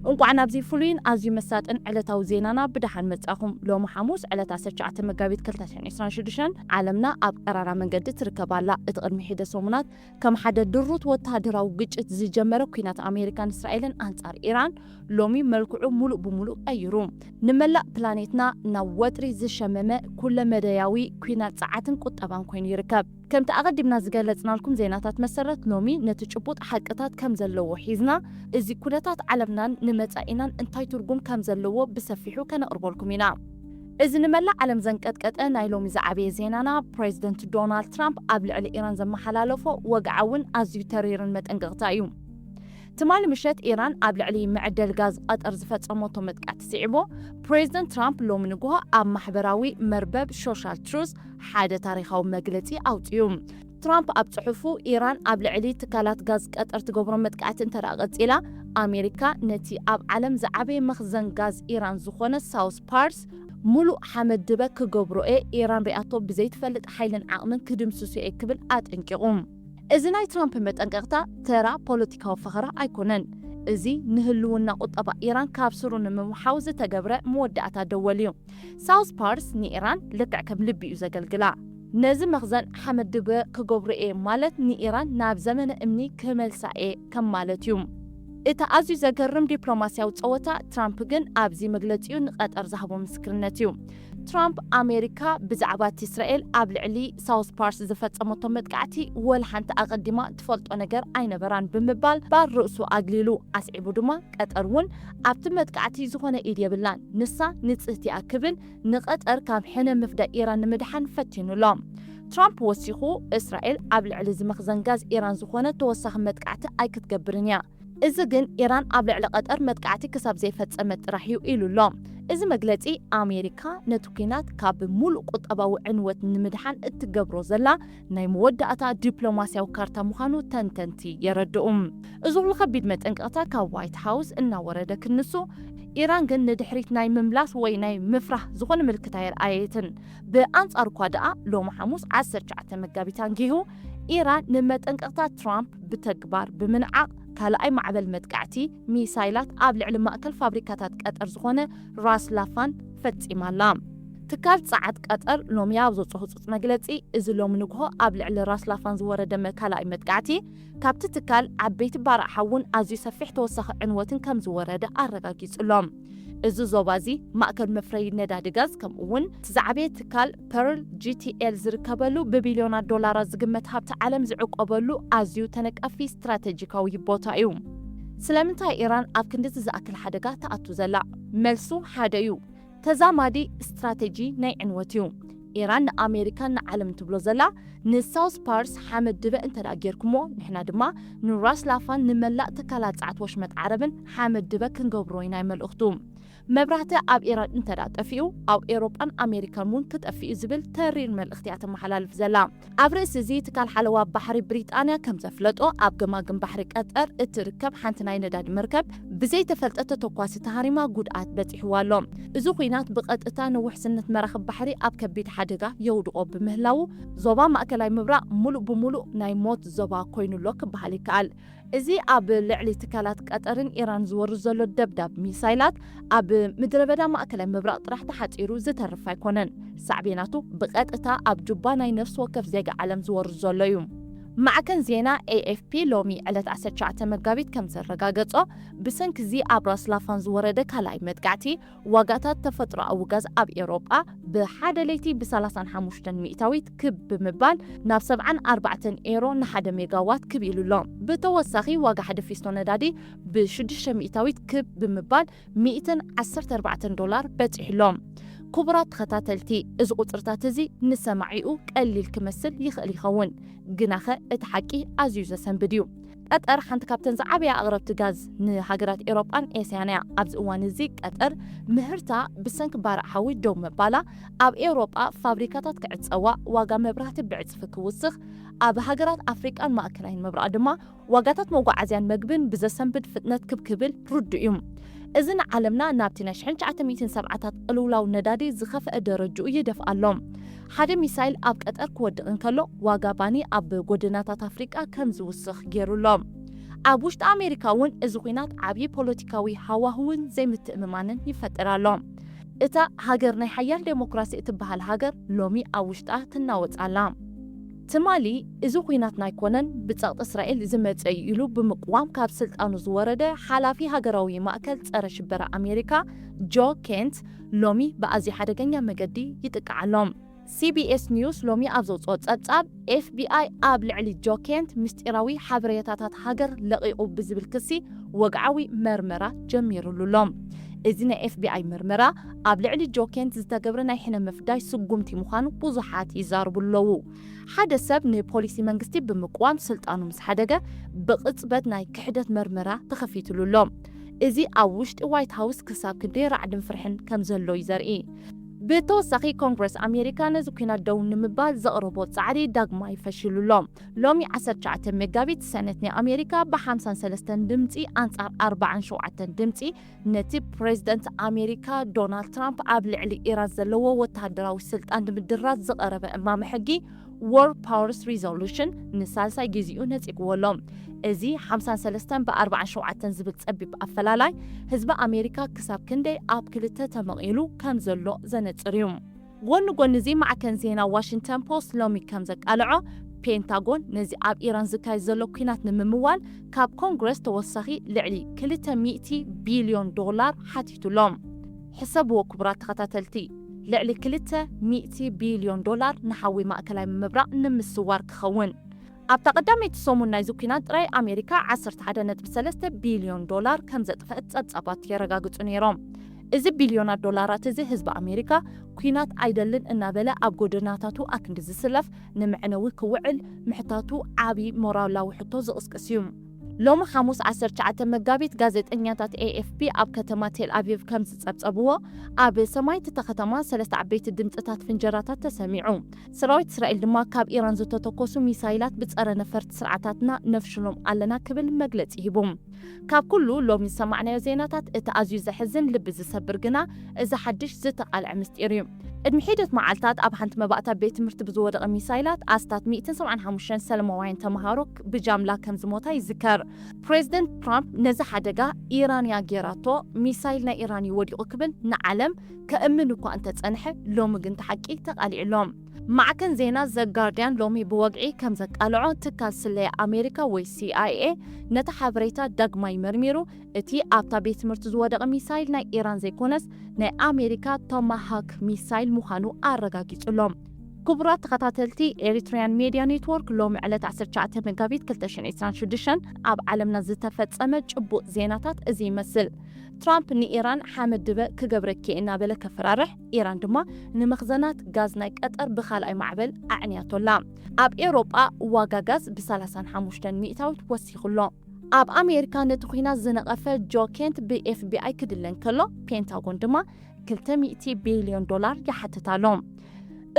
እንቋዕ ናብዚ ፍሉይን ኣዝዩ መሳጥን ዕለታዊ ዜናና ብደሓን መጻኹም። ሎሚ ሓሙስ ዕለት ዓሰርተ ትሽዓተ መጋቢት ክልተ ሽሕን ዕስራን ሽዱሽተን ዓለምና ኣብ ቀራራ መንገዲ ትርከብ ኣላ። እቲ ቅድሚ ሒደ ሰሙናት ከም ሓደ ድሩት ወተሃደራዊ ግጭት ዝጀመረ ኲናት ኣሜሪካን እስራኤልን ኣንጻር ኢራን ሎሚ መልክዑ ሙሉእ ብሙሉእ ቀይሩ፣ ንመላእ ፕላኔትና ናብ ወጥሪ ዝሸመመ ኩለ መደያዊ ኲናት ጸዓትን ቁጠባን ኮይኑ ይርከብ። ከምቲ ኣቐዲምና ዝገለጽናልኩም ዜናታት መሰረት ሎሚ ነቲ ጭቡጥ ሓቅታት ከም ዘለዎ ሒዝና፣ እዚ ኩነታት ዓለምናን ንመጻኢናን እንታይ ትርጉም ከም ዘለዎ ብሰፊሑ ከነቕርበልኩም ኢና። እዚ ንመላእ ዓለም ዘንቀጥቀጠ ናይ ሎሚ ዝዓበየ ዜናና፣ ፕሬዚደንት ዶናልድ ትራምፕ ኣብ ልዕሊ ኢራን ዘመሓላለፎ ወግዓውን ኣዝዩ ተሪርን መጠንቀቕታ እዩ። ትማሊ ምሸት ኢራን ኣብ ልዕሊ መዐደሊ ጋዝ ቀጠር ዝፈጸመቶ መጥቃዕቲ ስዒቡ፣ ፕሬዚደንት ትራምፕ ሎሚ ንግሆ ኣብ ማሕበራዊ መርበብ ሶሻል ትሩዝ ሓደ ታሪኻዊ መግለጺ ኣውጺኡ። ትራምፕ ኣብ ጽሑፉ፣ ኢራን ኣብ ልዕሊ ትካላት ጋዝ ቀጠር ትገብሮ መጥቃዕቲ እንተ ደኣ ቀጺላ፣ ኣሜሪካ ነቲ ኣብ ዓለም ዝዓበየ መኽዘን ጋዝ ኢራን ዝኾነ ሳውስ ፓርስ ሙሉእ ሓመድ ድበ ክገብሮ እየ፣ ኢራን ሪኣቶ ብዘይትፈልጥ ሓይልን ዓቕምን ክድምስሶ እየ ክብል ኣጠንቂቑ። እዚ ናይ ትራምፕ መጠንቀቕታ ተራ ፖለቲካዊ ፈኸራ ኣይኮነን። እዚ ንህልውና ቁጠባ ኢራን ካብ ስሩ ንምምሓው ዝተገብረ መወዳእታ ደወል እዩ። ሳውስ ፓርስ ንኢራን ልክዕ ከም ልቢ እዩ ዘገልግላ። ነዚ መኽዘን ሓመድ ድበ ክገብሮ እየ ማለት ንኢራን ናብ ዘመነ እምኒ ክመልሳ እየ ከም ማለት እዩ። እቲ ኣዝዩ ዘገርም ዲፕሎማስያዊ ጸወታ ትራምፕ ግን ኣብዚ መግለጺኡ ንቐጠር ዝሃቦ ምስክርነት እዩ። ትራምፕ ኣሜሪካ ብዛዕባ እቲ እስራኤል ኣብ ልዕሊ ሳውስ ፓርስ ዝፈጸመቶ መጥቃዕቲ ወላ ሓንቲ ኣቐዲማ ትፈልጦ ነገር ኣይነበራን ብምባል ባር ርእሱ ኣግሊሉ። ኣስዒቡ ድማ ቀጠር እውን ኣብቲ መጥቃዕቲ ዝኾነ ኢድ የብላን፣ ንሳ ንጽህቲ እያ ክብል ንቐጠር ካብ ሕነ ምፍዳይ ኢራን ንምድሓን ፈቲኑ ኣሎ። ትራምፕ ወሲኹ፣ እስራኤል ኣብ ልዕሊ እዚ መኽዘን ጋዝ ኢራን ዝኾነ ተወሳኺ መጥቃዕቲ ኣይክትገብርን እያ። እዚ ግን ኢራን ኣብ ልዕሊ ቀጠር መጥቃዕቲ ክሳብ ዘይፈጸመት ጥራሕ እዩ ኢሉ ኣሎ። እዚ መግለጺ ኣሜሪካ ነቲ ኲናት ካብ ሙሉእ ቁጠባዊ ዕንወት ንምድሓን እትገብሮ ዘላ ናይ መወዳእታ ዲፕሎማስያዊ ካርታ ምዃኑ ተንተንቲ የረድኡ። እዚ ኩሉ ከቢድ መጠንቀቕታ ካብ ዋይት ሃውስ እናወረደ ክንሱ፣ ኢራን ግን ንድሕሪት ናይ ምምላስ ወይ ናይ ምፍራህ ዝኾነ ምልክት ኣየርኣየትን። ብኣንጻሩ እኳ ደኣ ሎሚ ሓሙስ ዓሰርተ ትሽዓተ መጋቢት ኣንጊሁ ኢራን ንመጠንቀቕታ ትራምፕ ብተግባር ብምንዓቕ ካልኣይ ማዕበል መጥቃዕቲ ሚሳይላት ኣብ ልዕሊ ማእከል ፋብሪካታት ቀጠር ዝኾነ ራስ ላፋን ፈጺማ ኣላ። ትካል ጸዓት ቀጠር ሎሚ ኣብ ዘውጽኦ ህጹጽ መግለጺ፣ እዚ ሎሚ ንግሆ ኣብ ልዕሊ ራስ ላፋን ዝወረደ መ-፣ ካልኣይ መጥቃዕቲ፣ ካብቲ ትካል ዓበይቲ ባርዕ ሓውን ኣዝዩ ሰፊሕ ተወሳኺ ዕንወትን ከም ዝወረደ ኣረጋጊጹ ኣሎ። እዚ ዞባ እዚ ማእከል መፍረዪ ነዳዲ ጋዝ፣ ከምኡ እውን እቲ ዝዓበየ ትካል ፐርል ጂ ቲ ኤል ዝርከበሉ፣ ብቢልዮናት ዶላራት ዝግመት ሃብቲ ዓለም ዝዕቆበሉ ኣዝዩ ተነቃፊ ስትራተጂካዊ ቦታ እዩ። ስለምንታይ ኢራን ኣብ ክንድዚ ዝኣክል ሓደጋ ትኣቱ ዘላ? መልሱ ሓደ እዩ። ተዛማዲ ስትራተጂ ናይ ዕንወት እዩ። ኢራን ንኣሜሪካን ንዓለምን ትብሎ ዘላ፣ ንሳውስ ፓርስ ሓመድ ድበ እንተ ደኣ ጌርኩሞ፣ ንሕና ድማ ንራስ ላፋን ንመላእ ትካላት ጸዓት ወሽመጥ ዓረብን ሓመድ ድበ ክንገብሮ ኢና እዩ መልእኽቱ። መብራህቲ ኣብ ኢራን እንተ ደኣ ጠፊኡ፣ ኣብ ኤውሮጳን ኣሜሪካን እውን ክጠፍእ እዩ ዝብል ተሪር መልእኽቲ እያ ተመሓላልፍ ዘላ። ኣብ ርእሲ እዚ፣ ትካል ሓለዋ ባሕሪ ብሪጣንያ ከም ዘፍለጦ፣ ኣብ ገማግም ባሕሪ ቀጠር እትርከብ ሓንቲ ናይ ነዳዲ መርከብ ብዘይተፈልጠ ተተኳሲ ተሃሪማ ጉድኣት በጺሕዋ ኣሎ። እዚ ኲናት ብቐጥታ ንውሕስነት መራኽብ ባሕሪ ኣብ ከቢድ ሓደጋ የውድቖ ብምህላዉ፣ ዞባ ማእከላይ ምብራቕ ምሉእ ብምሉእ ናይ ሞት ዞባ ኮይኑ ኣሎ ክበሃል ይከኣል። እዚ ኣብ ልዕሊ ትካላት ቀጠርን ኢራን ዝወርድ ዘሎ ደብዳብ ሚሳይላት፣ ኣብ ምድረ በዳ ማእከላይ ምብራቕ ጥራሕ ተሓጺሩ ዝተርፍ ኣይኮነን። ሳዕቤናቱ ብቐጥታ ኣብ ጁባ ናይ ነፍሲ ወከፍ ዜጋ ዓለም ዝወርድ ዘሎ እዩ። ማዕከን ዜና ኤ ኤፍ ፒ ሎሚ ዕለት ዓሰርተ ትሽዓተ መጋቢት ከም ዘረጋገጾ፣ ብሰንኪ እዚ ኣብ ራስ ላፋን ዝወረደ ካልኣይ መጥቃዕቲ፣ ዋጋታት ተፈጥሮኣዊ ጋዝ ኣብ ኤውሮጳ ብሓደ ለይቲ ብሰላሳን ሓሙሽተን ሚእታዊት ክብ ብምባል፣ ናብ ሰብዓን ኣርባዕተን ኤሮ ንሓደ ሜጋዋት ክብ ኢሉ ኣሎ። ብተወሳኺ፣ ዋጋ ሓደ ፊስቶ ነዳዲ ብሽዱሽተ ሚእታዊት ክብ ብምባል፣ ሚእትን ዓሰርተ ኣርባዕተን ዶላር በጺሑ ኣሎ። ክቡራት ተኸታተልቲ፣ እዚ ቁጽርታት እዚ ንሰማዒኡ ቀሊል ክመስል ይኽእል ይኸውን፣ ግናኸ እቲ ሓቂ ኣዝዩ ዘሰንብድ እዩ። ቀጠር ሓንቲ ካብተን ዝዓበያ ኣቕረብቲ ጋዝ ንሃገራት ኤውሮጳን ኤስያን እያ። ኣብዚ እዋን እዚ ቀጠር ምህርታ ብሰንኪ ባርዕ ሓዊ ደው ምባላ፣ ኣብ ኤውሮጳ ፋብሪካታት ክዕጸዋ፣ ዋጋ መብራህቲ ብዕጽፊ ክውስኽ፣ ኣብ ሃገራት ኣፍሪቃን ማእከላይን ምብራቕ ድማ ዋጋታት መጓዓዝያን መግብን ብዘሰንብድ ፍጥነት ክብ ክብል ርዱእ እዩ። እዚ ንዓለምና ናብቲ ናይ ሽሕን ትሽዓተ ሚእትን ሰብዓታት ቅልውላው ነዳዲ ዝኸፍአ ደረጅኡ ይደፍኣ ኣሎ። ሓደ ሚሳይል ኣብ ቀጠር ክወድቕ እንከሎ፣ ዋጋ ባኒ ኣብ ጎደናታት ኣፍሪቃ ከም ዝውስኽ ገይሩ ኣሎ። ኣብ ውሽጢ ኣሜሪካ እውን እዚ ኲናት ዓብዪ ፖለቲካዊ ሃዋህውን ዘይምትእምማንን ይፈጥር ኣሎ። እታ ሃገር ናይ ሓያል ዴሞክራሲ እትበሃል ሃገር ሎሚ ኣብ ውሽጣ ትናወጽ ኣላ። ትማሊ እዚ ኲናት ናይኮነን ብጸቕጢ እስራኤል ዝመጸ እዩ ኢሉ ብምቅዋም ካብ ስልጣኑ ዝወረደ ሓላፊ ሃገራዊ ማእከል ጸረ ሽበራ ኣሜሪካ ጆ ኬንት ሎሚ ብኣዝዩ ሓደገኛ መገዲ ይጥቃዕ ኣሎ። ሲቢኤስ ኒውስ ሎሚ ኣብ ዘውፅኦ ጸብጻብ ኤፍቢኣይ ኣብ ልዕሊ ጆ ኬንት ምስጢራዊ ሓበሬታታት ሃገር ለቒቑ ብዝብል ክሲ ወግዓዊ መርመራ ጀሚሩሉ ኣሎ። እዚ ናይ ኤፍቢኣይ መርመራ ኣብ ልዕሊ ጆ ኬንት ዝተገብረ ናይ ሕነ ምፍዳይ ስጉምቲ ምዃኑ ብዙሓት ይዛረቡ ኣለዉ። ሓደ ሰብ ንፖሊሲ መንግስቲ ብምቅዋም ስልጣኑ ምስ ሓደገ ብቕጽበት ናይ ክሕደት መርመራ ተኸፊትሉ ኣሎ። እዚ ኣብ ውሽጢ ዋይት ሃውስ ክሳብ ክንደይ ራዕድን ፍርሕን ከም ዘሎ እዩ ዘርኢ። ብተወሳኺ ኮንግረስ ኣሜሪካ ነዚ ኲናት ደው ንምባል ዘቕረቦ ጻዕሪ ዳግማይ ፈሽሉ ኣሎ። ሎሚ ዓሰርተ ትሽዓተ መጋቢት ሰነት ናይ ኣሜሪካ ብ ሓምሳን ሰለስተን ድምጺ ኣንጻር ኣርባዓን ሸውዓተን ድምጺ ነቲ ፕሬዝደንት ኣሜሪካ ዶናልድ ትራምፕ ኣብ ልዕሊ ኢራን ዘለዎ ወተሃደራዊ ስልጣን ንምድራዝ ዝቐረበ እማመ ሕጊ War Powers Resolution ንሳልሳይ ግዜኡ ነጺግዎ ኣሎ። እዚ ሓምሳን ሰለስተን ብ ኣርባዓን ሸውዓተን ዝብል ጸቢብ ኣፈላላይ ህዝቢ ኣሜሪካ ክሳብ ክንደይ ኣብ ክልተ ተመቒሉ ከም ዘሎ ዘነጽር እዩ። ጎኒ ጎኒ እዚ ማዕከን ዜና ዋሽንግተን ፖስት ሎሚ ከም ዘቃልዖ ፔንታጎን ነዚ ኣብ ኢራን ዝካየድ ዘሎ ኲናት ንምምዋል ካብ ኮንግረስ ተወሳኺ ልዕሊ ክልተ ሚእቲ ቢልዮን ዶላር ሓቲቱ ኣሎ። ሕሰብዎ ክቡራት ተኸታተልቲ፣ ልዕሊ ክልተ ሚእቲ ቢልዮን ዶላር ንሓዊ ማእከላይ ምብራቕ ንምስዋር ክኸውን። ኣብታ ቀዳመይቲ ሰሙን ናይዚ ኲናት ጥራይ ኣሜሪካ ዓሰርተ ሓደ ነጥቢ ሰለስተ ቢልዮን ዶላር ከም ዘጥፈአት ጸብጻባት የረጋግጹ ነይሮም። እዚ ቢልዮናት ዶላራት እዚ ህዝቢ ኣሜሪካ ኲናት ኣይደልን እናበለ ኣብ ጎደናታቱ ኣክንዲ ዝስለፍ ንመዕነዊ ክውዕል ምሕታቱ ዓቢ ሞራላዊ ሕቶ ዝቕስቅስ እዩ። ሎሚ ሓሙስ ዓሰርተ ትሽዓተ መጋቢት ጋዜጠኛታት ኤኤፍፒ ኣብ ከተማ ቴል ኣቪቭ ከም ዝጸብጸብዎ ኣብ ሰማይ እታ ከተማ ሰለስተ ዓበይቲ ድምጽታት ፍንጀራታት ተሰሚዑ። ሰራዊት እስራኤል ድማ ካብ ኢራን ዝተተኮሱ ሚሳይላት ብጸረ ነፈርቲ ስርዓታትና ነፍሽሎም ኣለና ክብል መግለጺ ሂቡ። ካብ ኩሉ ሎሚ ዝሰማዕናዮ ዜናታት እቲ ኣዝዩ ዘሕዝን ልቢ ዝሰብር ግና እዚ ሓድሽ ዝተቓልዐ ምስጢር እዩ። ቅድሚ ሒደት መዓልታት ኣብ ሓንቲ መባእታ ቤት ትምህርቲ ብዝወደቐ ሚሳይላት ኣስታት ሚእትን ሰብዓን ሓሙሽተን ሰለማውያን ተምሃሮ ብጃምላ ከም ዝሞታ ይዝከር። ፕሬዝደንት ትራምፕ ነዚ ሓደጋ ኢራን እያ ጌራቶ፣ ሚሳይል ናይ ኢራን እዩ ወዲቑ ክብል ንዓለም ከእምን እኳ እንተጸንሐ ሎሚ ግን እቲ ሓቂ ተቓሊዑ ኣሎ። ማዕከን ዜና ዘ ጋርዲያን ሎሚ ብወግዒ ከም ዘቃልዖ ትካል ስለያ ኣሜሪካ ወይ ሲኣይኤ ነቲ ሓበሬታ ዳግማይ መርሚሩ እቲ ኣብታ ቤት ትምህርቲ ዝወደቐ ሚሳይል ናይ ኢራን ዘይኮነስ ናይ ኣሜሪካ ቶማሃክ ሚሳይል ምዃኑ ኣረጋጊጹ ኣሎ። ክቡራት ተኸታተልቲ ኤሪትሪያን ሜድያ ኔትወርክ ሎሚ ዕለት ዓሰርተ ትሽዓተ መጋቢት ክልተ ሽሕን ዕስራን ሽዱሽተን ኣብ ዓለምና ዝተፈጸመ ጭቡጥ ዜናታት እዚ ይመስል። ትራምፕ ንኢራን ሓመድ ድበ ክገብረኪ እናበለ ከፈራርሕ፣ ኢራን ድማ ንመኽዘናት ጋዝ ናይ ቀጠር ብኻልኣይ ማዕበል ኣዕንያቶላ። ኣብ ኤውሮጳ ዋጋ ጋዝ ብ ሰላሳን ሓሙሽተን ሚእታዊት ወሲኹ ኣሎ። ኣብ ኣሜሪካ ነቲ ኲናት ዝነቐፈ ጆ ኬንት ብኤፍቢኣይ ክድለ እንከሎ፣ ፔንታጎን ድማ ክልተ ሚእቲ ቢልዮን ዶላር ይሓትት ኣሎ።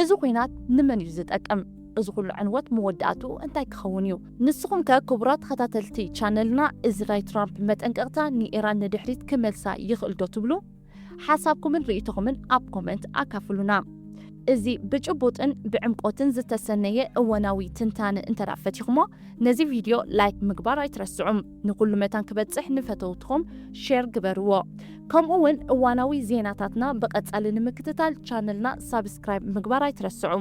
እዚ ኲናት ንመን እዩ ዝጠቅም? እዚ ኩሉ ዕንወት መወዳእትኡ እንታይ ክኸውን እዩ? ንስኹም ከ ክቡራት ተኸታተልቲ ቻነልና፣ እዚ ናይ ትራምፕ መጠንቀቕታ ንኢራን ንድሕሪት ክመልሳ ይኽእል ዶ ትብሉ? ሓሳብኩምን ርእይቶኹምን ኣብ ኮመንት ኣካፍሉና። እዚ ብጭቡጥን ብዕምቆትን ዝተሰነየ እዋናዊ ትንታነ እንተ ደኣ ፈቲኹሞ፣ ነዚ ቪድዮ ላይክ ምግባር ኣይትረስዑ። ንኹሉ መታን ክበጽሕ ንፈተውትኹም ሼር ግበርዎ። ከምኡ እውን እዋናዊ ዜናታትና ብቐጻሊ ንምክትታል ቻነልና ሳብስክራይብ ምግባር ኣይትረስዑ።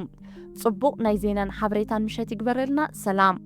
ጽቡቕ ናይ ዜናን ሓበሬታን ምሸት ይግበረልና። ሰላም።